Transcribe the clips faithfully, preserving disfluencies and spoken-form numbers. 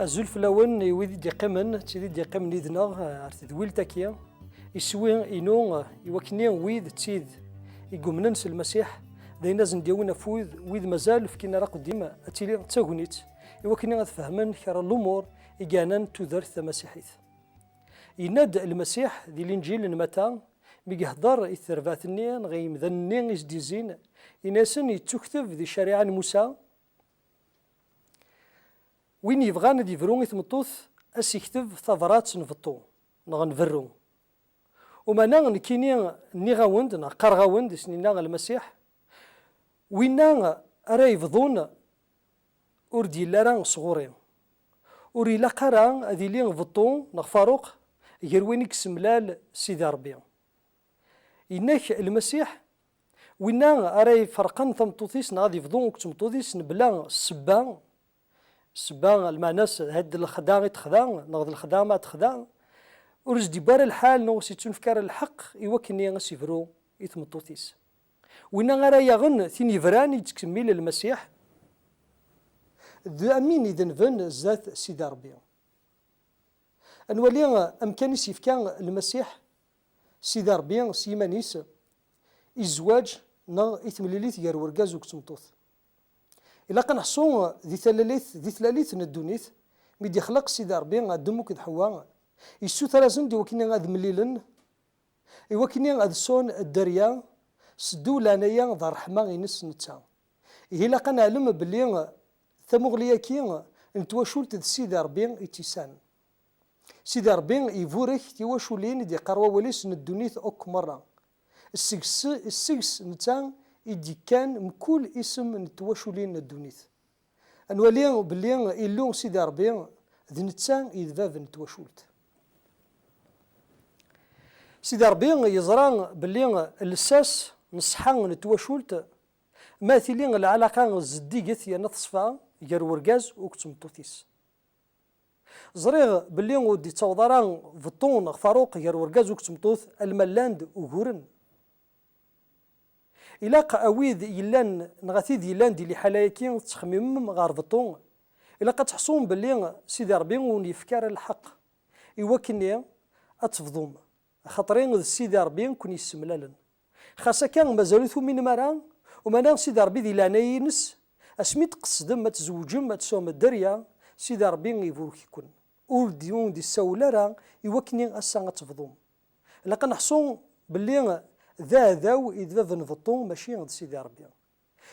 Azul fell-awen i wid i d-yeqqimen d tid i d-yeqqimen yid-neɣ, eh, ar tedwilt-agi. Iswi-inu, eh, i wakken wid d tid i yumnen s Lmasiḥ, d ayen ad sen-d-yawin afud, wid mazal fkin ara aqeddim, ad tili d tagnit i wakken ad fehmen kra n lumuṛ i yeɛnan tudert tamasiḥit. Yenna-d Lmasiḥ di Linǧil n Mata, mi ihedder i terbaɛt-nni neɣ i yimdanen-nni i s-d-izzin, yenna-asen yettukteb di ccariɛa n Musa, win yebɣan ad yebru i tmeṭṭut, ad s-ikteb tabrat n beṭṭu neɣ n berru. Umana nekkini nniɣ-awen-d neɣ qqareɣ-awen-d, i sen-yenna Lmasiḥ, winna ara yebḍun ur d-yelli ara sɣur-i. Ur ilaq ara ad yili beṭṭu neɣ faruq gar win i yessemlal Sidi Ṛebbi. Yenna-k Lmasiḥ, winna ara iferqen tameṭṭut-is neɣ ad yebḍu akked tmeṭṭut-is mebla ssebba, ssebba lmeɛna-s d lexda i texda neɣ d lexda ma texda, ur s-d-yewwi ara lḥal neɣ ur s-yettunefk ara lḥeqq i wakken ad s-ibru i tmeṭṭut-is. Winna ara yaɣen tin yebran i yettkemmil Lmasiḥ, d amin idenben zdat Sidi Ṛebbi. Ad nwali amkan i s-yefka Lmasiḥ, Sidi Ṛebbi s yiman-is, i zzwaǧ neɣ i temlilit gar urgaz akked tmeṭṭut. Ilaq ad neḥṣu di talalit, di tlalit n ddunit, mi d-ixleq Sidi Ṛebbi Adem akked Ḥewwa, yessuter-asen-d i wakken ad mlilen, i wakken ad sɛun dderya, seddaw leɛnaya d ṛṛeḥma-ines netta. Ihi ilaq ad neɛlem belli tamuɣli-agi n twacult d Sidi Ṛebbi i tt-isan. Sidi Ṛebbi iburek tiwaculin i d-yeqqar wawal-is n ddunit akk merra. Seg-s, seg-s netta i d-yekkan mkul isem n twaculin n ddunit. Ad nwali belli Illu Sidi Ṛebbi d netta i d bab n twacult. Sidi Ṛebbi yeẓra belli lsas n ṣṣeḥḥa n twacult ma tili lɛalaqa zeddiget yerna teṣfa gar urgaz akked tmeṭṭut-is. Ẓriɣ belli ur d-yettaweḍ ara beṭṭu neɣ faruq gar urgaz akked tmeṭṭut alma llan-d uguren. Ilaq a wid yellan neɣ a tid yellan di liḥala-agi tettxemmimem ɣer beṭṭu, ilaq ad teḥṣum belli Sidi Ṛebbi ur wen-yefki ara lḥeqq i wakken ad tebḍum, axaṭer d Sidi Ṛebbi i ken-yessemlalen. Xas akka mazal ur tuminem ara, umana Sidi Ṛebbi di leɛnaya-ines, asmi tqesdem ad tzewǧem, ad tesɛum dderya, Sidi Ṛebbi iburek-iken. Ur d-, ur d-issawel ara i wakken ass-a ad tebḍum. Ilaq ad neḥṣu belli d aɛdaw i d bab n beṭṭu, mačči d Sidi Ṛebbi.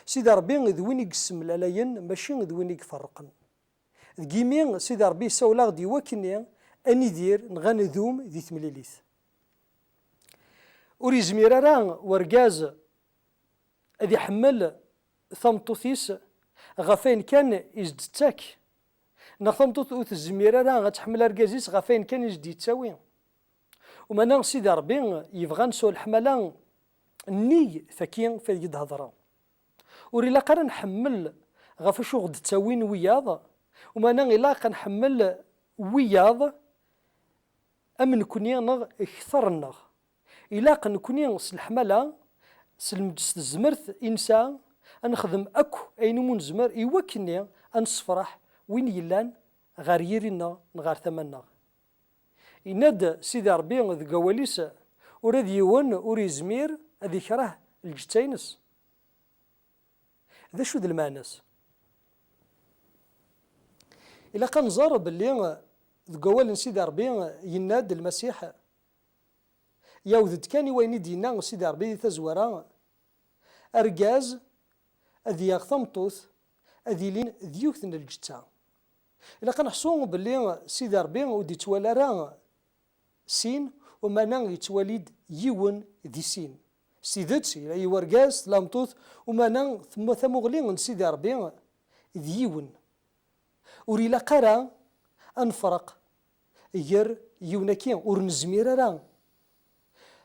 Sidi Ṛebbi d win i yessemlalayen, mačči d win i iferrqen. Deg yimi Sidi Ṛebbi yessawel-aɣ-d i wakken ad nidir neɣ ad ndum di temlilit. Ur yezmir ara wergaz ad iḥemmel tameṭṭut-is ɣef wayen kan i s-d-tettak, neɣ tameṭṭut ur tezmir ara ad teḥmel argaz-is ɣef wayen kan i s-d-yettawi. Umana Sidi Ṛebbi yebɣa ad nesɛu leḥmala nnig tagi f aydeg d-hedreɣ. Ur ilaq ara nḥemmel ɣef wacu ɣ-d-ttawin wiyaḍ, umana ilaq ad nḥemmel wiyaḍ am nekni neɣ kter-nneɣ. Ilaq nekni s leḥmala, s lem-, s tezmert i nesɛa, ad nexdem akk ayen umi nezmer i wakken ad nessefreḥ win yellan ɣer yiri-nneɣ neɣ ɣer tama-nneɣ. Yenna-d Sidi Ṛebbi deg wawal-is, ula d yiwen ur yezmir ad ikreh lǧetta-ines. D acu d lmeɛna-s? Ilaq ad nẓer belli deg wawal n Sidi Ṛebbi yenna-d Lmasiḥ, yawed-d kan i wayen i d-yenna Sidi Ṛebbi di tazwara, argaz ad yaɣ tameṭṭut, ad ilin d yiwet n lǧetta. Ilaq ad neḥṣu belli Sidi Ṛebbi ur d-ittwali ara sin, umana yettwali-d yiwen di sin. S tidet, yella i wergaz, tella tmeṭṭut, umana tem-, tamuɣli n Sidi Ṛebbi d yiwen. Ur ilaq ara ad nefreq gar yiwen-agi, ur nezmir ara.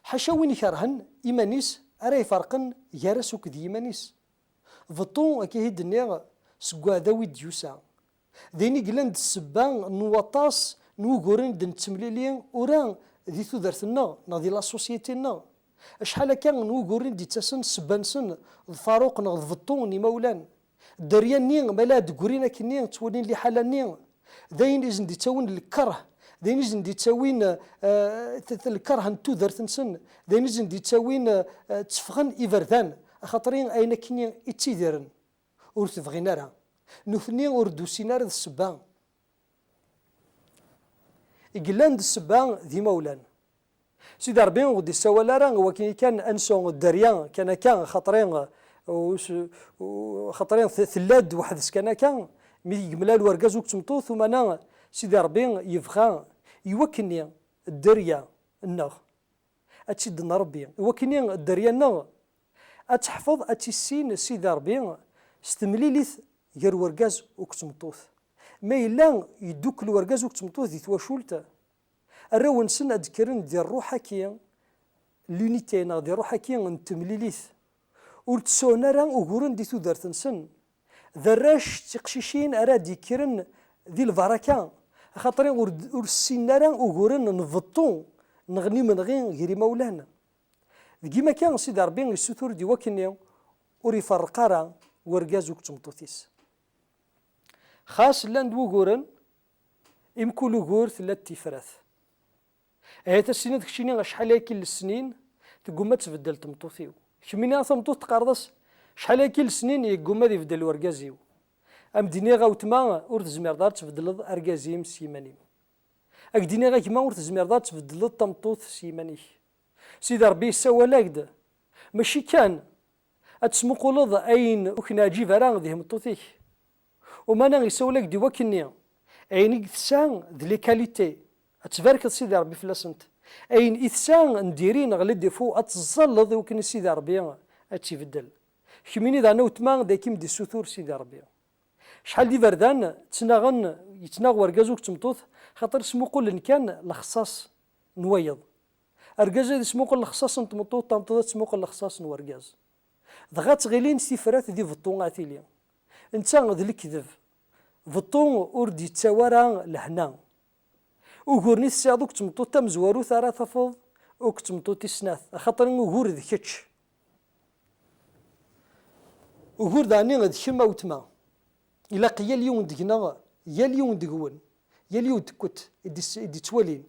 Ḥaca win ikerhen iman-is ara iferqen gar-as akked yiman-is. Beṭṭu, akka i d-nniɣ, seg uɛdaw i d-yusa. D ayen i yellan d ssebba n waṭas n wuguren i d-nettemlili ura di tudert-nneɣ neɣ di la société-nneɣ. Acḥal akka n wuguren i d-ittasen ssebba-nsen d faruq neɣ d beṭṭu n imawlan. Dderya-nni, ma la d-ggrin akkenni, ttwalin liḥala-nni, d ayen i sen-d-ittawin lkerh, d ayen i sen-d-ittawin, eh, t-, t-, lkerh n tudert-nsen, d ayen i sen-d-ittawin, eh, tteffɣen iberdan, axaṭer ayen akkenni i ttidiren, ur t-bɣin ara. Nutni ur d-usin ara d ssebba. I yellan d ssebba d imawlan. Sidi Ṛebbi ur d-issawal ara i wakken kan ad nesɛu dderya kan akka, xaṭri, u-, u-, xaṭri t-, tella-d weḥd-s kan akka, mi yemlal urgaz akked tmeṭṭut, umana Sidi Ṛebbi yebɣa i wakken-nni dderya-nneɣ ad tt-id-nṛebbi, i wakken-nni dderya-nneɣ ad teḥfeḍ, ad tissin Sidi Ṛebbi s temlilit gar urgaz akked tmeṭṭut. Ma yella yeddukel urgaz akked tmeṭṭut di twacult, arraw-nsen ad d-kkren di ṛṛuḥ-agi, l'unité, neɣ di ṛṛuḥ-agi n temlilit. Ur ttsuɛun ara uguren di tudert-nsen. D arrac d tiqcicin ara d-yekkren di lbaraka, axaṭer ur d-, ur ssinen ara uguren n beṭṭu neɣ n imenɣi gar imawlan. Deg yimaka, Sidi Ṛebbi yessutur-d i wakken-nni ur iferreq ara urgaz akked tmeṭṭut-is. Xas llan-d wuguren, i mkul ugur tella-d tifrat. Ahat ad s-tiniḍ keččini acḥal ayagi n lesnin tegguma ad tbeddel tmeṭṭut-iw. Kemmini a tameṭṭut teqqareḍ-as acḥal ayagi n lesnin yegguma ad ibeddel urgaz-iw. Am d-iniɣ a wetma ur tezmireḍ ara ad tbeddleḍ argaz-im s yiman-im. Ad k-d-iniɣ a gma ur tezmireḍ ara ad tbeddleḍ tameṭṭut s yiman-ik. Sidi Ṛebbi yessawal-ak-d, mačči kan ad tesmuquleḍ ayen ur k-neɛǧib ara di tmeṭṭut-ik. Umana yessawal-ak-d i wakken-nni, ayen i tesɛa d les qualités, ad tbarkeḍ Sidi Ṛebbi fell-asent. Ayen i tesɛa n diri neɣ les défauts ad teẓẓalleḍ i wakken Sidi Ṛebbi ad tt-ibeddel. Kemmini daɣen a wetma d akken i m-d-issutur Sidi Ṛebbi. Acḥal d iberdan ttnaɣen, yettnaɣ urgaz akked tmeṭṭut, xaṭer smuqulen kan lexṣaṣ n wayeḍ. Argaz ad ismuqel lexṣaṣ n tmeṭṭut, tameṭṭut ad tesmuqel lexṣaṣ n urgaz. Dɣa ttɣilin tifrat di beṭṭu ad tili. Netta d lekdeb. Beṭṭu ur d-yettawi ara lehna. Uguren i tesɛiḍ akked tmeṭṭut tamezwarut ara tafeḍ akked tmeṭṭut tis snat, axaṭer ugur d kečč. Ugur daɣen d kemm a wetma. Ilaq yal yiwen deg-neɣ, yal yiwen deg-wen, yal yiwet deg-went i d-is-, i d-ittwalin,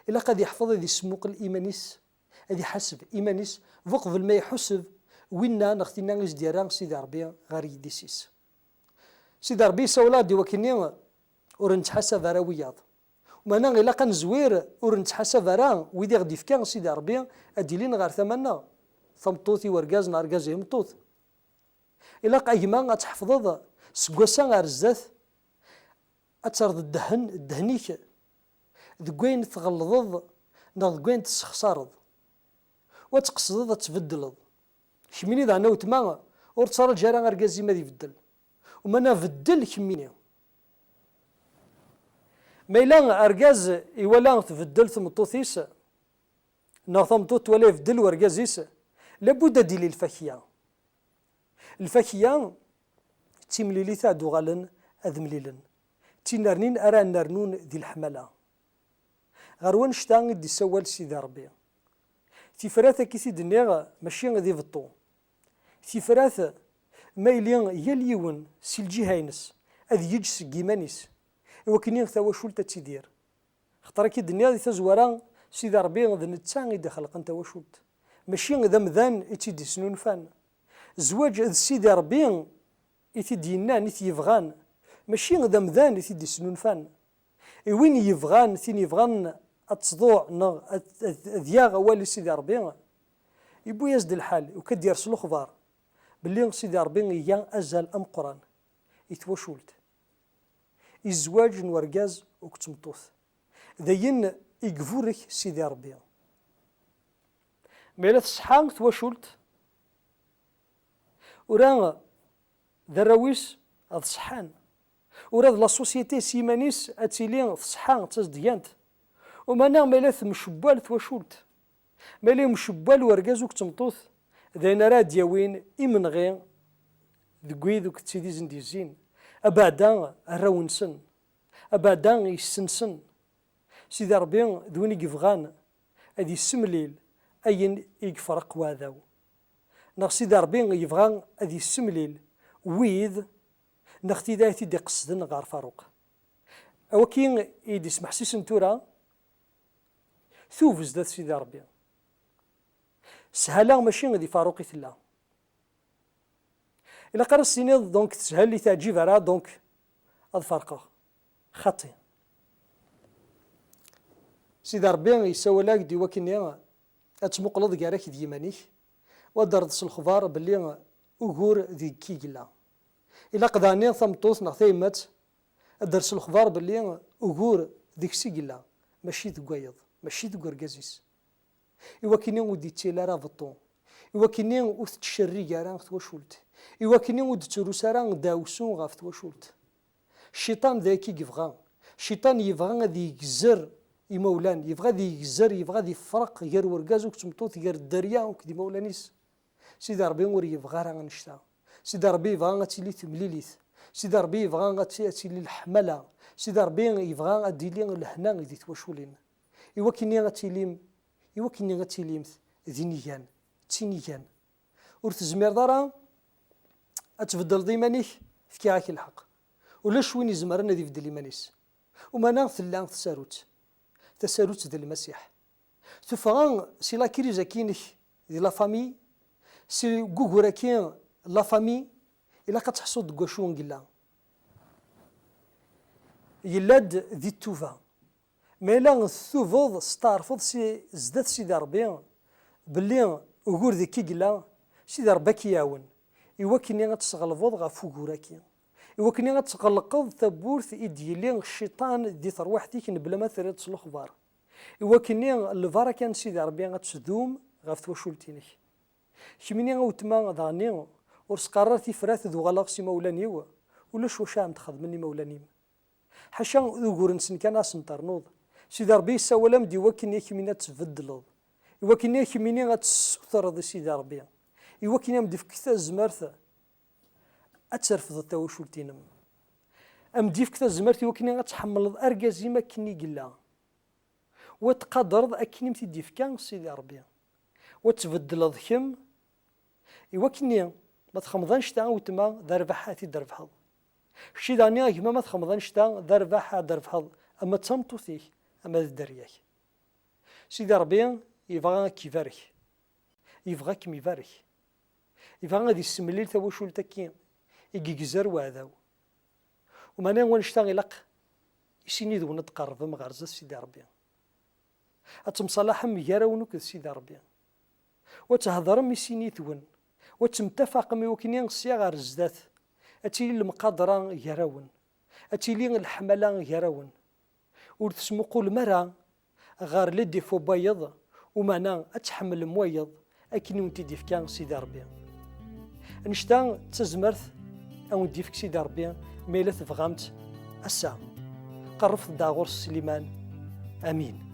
ilaq ad yeḥfeḍ ad yesmuqel iman-is, ad iḥaseb iman-is, bu qbel ma iḥuseb winna neɣ tinna i s-d-yerra Sidi Ṛebbi ɣer yidis-is. Sidi Ṛebbi yessawel-aɣ-d i wakken-nni ur nettḥasab ara wiyaḍ. Meɛna ilaq ad nezwir ur nettḥasab ara wid i ɣ-d-ifka Sidi Ṛebbi ad d-ilin ɣer tama-nneɣ, tameṭṭut i wergaz neɣ argaz i tmeṭṭut. Ilaq a gma ad tḥefḍeḍ seg wass-a ar zdat ad terreḍ ddehn, ddehn-ik deg wayen tɣellḍeḍ neɣ deg wayen tessexṣareḍ. U ad tqesdeḍ ad tbeddleḍ. Kemmini daɣen a wetma ur ttṛaǧu ara argaz-im ad ibeddel. Umana beddel kemmini. Ma yella argaz iwala tbeddel tmeṭṭut-is, neɣ tameṭṭut twala ibeddel urgaz-is, labud ad d-tili lfakya. Lfakya d timlilit ad d-uɣalen ad mlilen. D tinernin ara nernun di leḥmala. Ɣer wannect-a i d-issawal Sidi Ṛebbi. Tifrat akka i t-id-nniɣ mačči di beṭṭu. Tifrat, ma yili yal yiwen si lǧiha-ines ad yeǧǧ seg yiman-is, i wakken tawacult ad tidir. Xaṭer akka i d-nniɣ di tazwara, Sidi Ṛebbi d netta i d-ixelqen tawacult. Mačči d amdan i tt-id-isnunfan. Zzwaǧ d Sidi Ṛebbi i t-id-yennan, i t-yebɣan. Mačči d amdan i t-id-isnunfan. I win yebɣan, tin yebɣan ad tḍuɛ neɣ ad, ad, ad yaɣ awal i Sidi Ṛebbi, yewwi-yas-d lḥal, u kad yers lexbar belli Sidi Ṛebbi iga azal ameqqran i twacult, i zzwaǧ n urgaz akked tmeṭṭut. D ayen i iburek Sidi Ṛebbi. Ma yella tṣeḥḥa twacult, ula d arraw-is ad ṣeḥḥan. Ula d la société s yiman-is ad tili tṣeḥḥa, d tazedgant. Umana ma yella temcewwal twacult, ma yella yemcewwal urgaz akked tmeṭṭut, d ayen ara d-yawin imenɣi deg wid akked tid i sen-d-yezzin, abeɛda arraw-nsen, abeɛda yessensen. Sidi Ṛebbi d win i yebɣan ad yessemlil ayen i yefreq waɛdaw. Neɣ Sidi Ṛebbi yebɣa ad yessemlil wid neɣ tid ay t-id-iqesden ɣer Faruq. Awaki i d-ismeḥsisen tura, tub zdat Sidi Ṛebbi. Sshala mačči di Faruq i tella. Ilaq ara s-tiniḍ, donc, teshal i teɛǧib ara, donc, ad ferqeɣ. Xaṭi. Sidi Ṛebbi yessawal-ak-d i wakken ad tmuqleḍ gar-ak d yiman-ik, u ad d-terreḍ s lexbar belli ugur deg-k i yella. Ilaq daɣen tameṭṭut neɣ tayemmat ad d-terr s lexbar belli ugur deg-s i yella, mačči deg wayeḍ, mačči deg urgaz-is. I wakken ur d-ittili ara beṭṭu, i wakken ur tettcerrig ara twacult, i wakken ur d-ttrus ara ddeɛwessu ɣef twacult. Cciṭan d ayagi i yebɣa. Cciṭan yebɣa ad yegzer imawlan, yebɣa ad yegzer, yebɣa ad yefreq gar urgaz akked tmeṭṭut, gar dderya akked imawlan-is. Sidi Ṛebbi ur yebɣi ara annect-a. Sidi Ṛebbi yebɣa ad tili temlilit. Sidi Ṛebbi yebɣa ad ti-, ad tili leḥmala. Sidi Ṛebbi yebɣa ad d-tili lehna di twaculin. I wakken ad tilim, i wakken ad tilimt d inigan, d tinigan. Ur tezmireḍ ara ad tbeddleḍ iman-ik, fkiɣ-ak lḥeqq. Ulac win izemren ad ibeddel iman-is. Umana tella tsarut. Tasarut d Lmasiḥ. Tuffɣa si la crise-agi-inek di la famille, si gugur-agi la famille, ilaq ad teḥṣuḍ deg wacu i yella. Yella-d di ttuba. Ma yella tettubeḍ, testeɛṛfeḍ si zdat Sidi Ṛebbi belli ugur deg-k i yella, Sidi Ṛebbi ad k-iɛawen i wakken ad tesɣelbeḍ ɣef ugur-agi, i wakken ad tɣelqeḍ tawwurt i d-yili cciṭan di terwiḥt-ik mebla ma terriḍ s lexbar, i wakken lbaraka n Sidi Ṛebbi ad tdum ɣef twacult-inek. Kemmini a weltma daɣen ur s-qqar ara tifrat d uɣaleɣ s imawlan-iw, ulac wacu ara m-d-xedmen imawlan-im. Ḥaca d ugur-nsen kan ad sen-ternuḍ. Sidi Ṛebbi yessawal-am-d i wakken i kemmini ad tbeddleḍ, i wakken i kemmini ad tessutreḍ i Sidi Ṛebbi, i wakken ad m-d-ifk tazmert ad terfdeḍ tawacult-inem. Ad m-d-ifk tazmert i wakken ad tḥemmleḍ argaz-im akken i yella, u ad tqadreḍ akken i m-t-id-ifka Sidi Ṛebbi, u ad tbeddleḍ kemm. I wakken-nni, ma txedmeḍ annect-a a weltma, d rrbeḥ ad t-id-trebḥeḍ. Kečč daɣen a gma, ma txedmeḍ annect-a, d rrbeḥ ad d-trebḥeḍ, ama d tameṭṭut-ik, ama d dderya-k. Sidi Ṛebbi yebɣa ad k-ibarek. Yebɣa ad kem-ibarek. Yebɣa ad yessemlil tawacult-agi i yegzer weɛdaw. Umana wannect-a ilaq i sin yid-wen ad tqerrbem ɣer zdat Sidi Ṛebbi. Ad temṣalaḥem gar-awen akked Sidi Ṛebbi. U ad thedrem i sin yid-wen. U ad temtafaqem i wakken sya ɣer zdat ad tili lemqadra gar-awen. Ad tili leḥmala gar-awen. Ur tesmuqulem ara ɣer les défauts n wayeḍ, umana ad tḥemmlem wayeḍ akken i wen-t-id-ifka Sidi Ṛebbi. Annect-a d tazmert a wen-d-ifk Sidi Ṛebbi, ma yella tebɣam-tt ass-a. Qerrbet-d ɣur-s s liman. Amin.